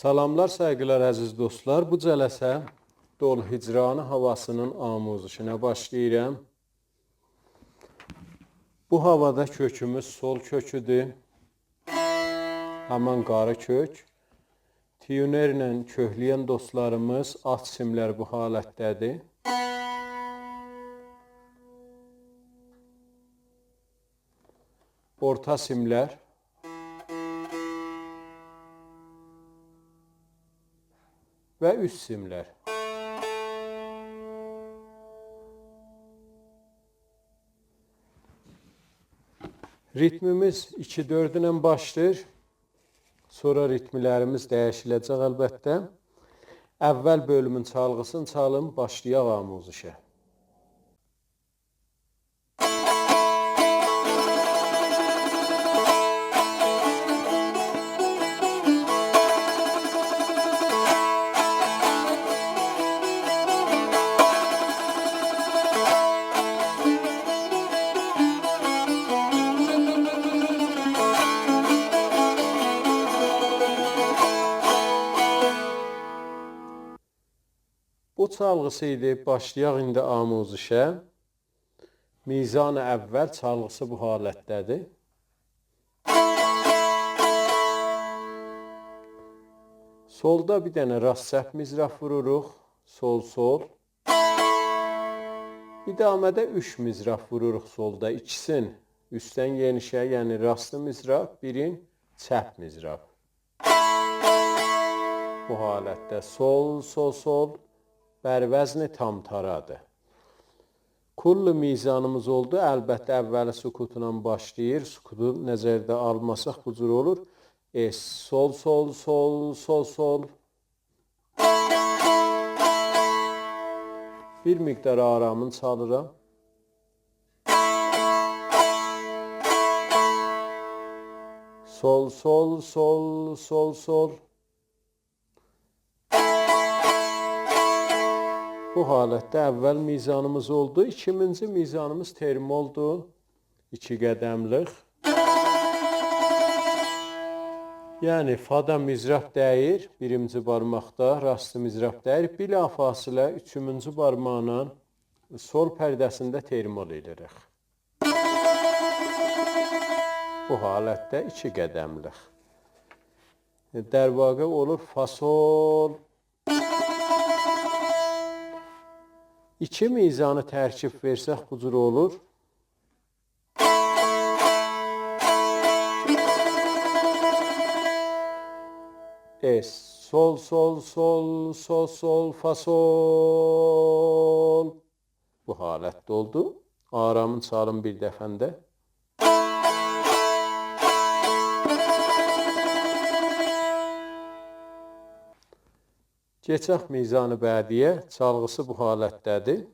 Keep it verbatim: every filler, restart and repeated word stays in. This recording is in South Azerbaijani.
سلاملار، سایغیلار، عزیز دوستلار. بو جلسه دول هجرانی هاواسینین آموزشینه باشلاییرام. بو هاوادا کؤکوموز سول کؤکودور. همان قاری کؤک. تیونرله کؤکله‌ین دوستلاریمیز آلت سیملر بو حالتده‌دیر. اورتا سیملر و اوست سیملر. ریتمیمیز ایکی دؤرد ایله باشلاییر. سونرا ریتملریمیز دییشیله‌جک البته. اول بؤلومون چالغیسینی چالیم، باشلایاق آموزشه. بو چالغیسی ایدی. باشلایاق ایندی آموزشه. میزان اول چالغیسی بو حالتده‌دیر. سولدا بیر دنه راست چپ مضراب ووروروق. سول، سول. ادامه‌ده اوچ مضراب ووروروق سولدا. ایکیسین اوستدن یئنیشه، یعنی راست مضراب، بیرین چپ مضراب. بو حالتده سول، سول، سول، بر وزن تام‌تارادیر. کل میزانیمیز اولدو. البته، اولی سکوتلا باشلاییر. سکوتو نظرده آلماساق بو جور اولور. اس، سول، سول، سول، سول، سول. بیر مقدار آرامین چالیرام. سول، سول، سول، سول، سول. بو حالتده اول میزانیمیز اولدو. ایکینجی میزانیمیز ترمولدو. ایکی قدملیک. یعنی فادا مضراب دَییر، بیرینجی بارماقدا راست مضراب دَییر. بلافاصله اوچونجو بارماقلا سول پرده‌سینده ترمول ائله‌ییریک. بو حالتده ایکی قدملیک. در واقع اولور فا سول. ایکی میزانی ترکیب وئرسک بو جور اولور. اس، سول، سول، سول، سول، سول، فا سول. بو حالتده اولدو. آرامین چالیم بیر دفعه ده. کئچک میزان بعدی‌یه، چالغیسی بو حالتده‌دیر.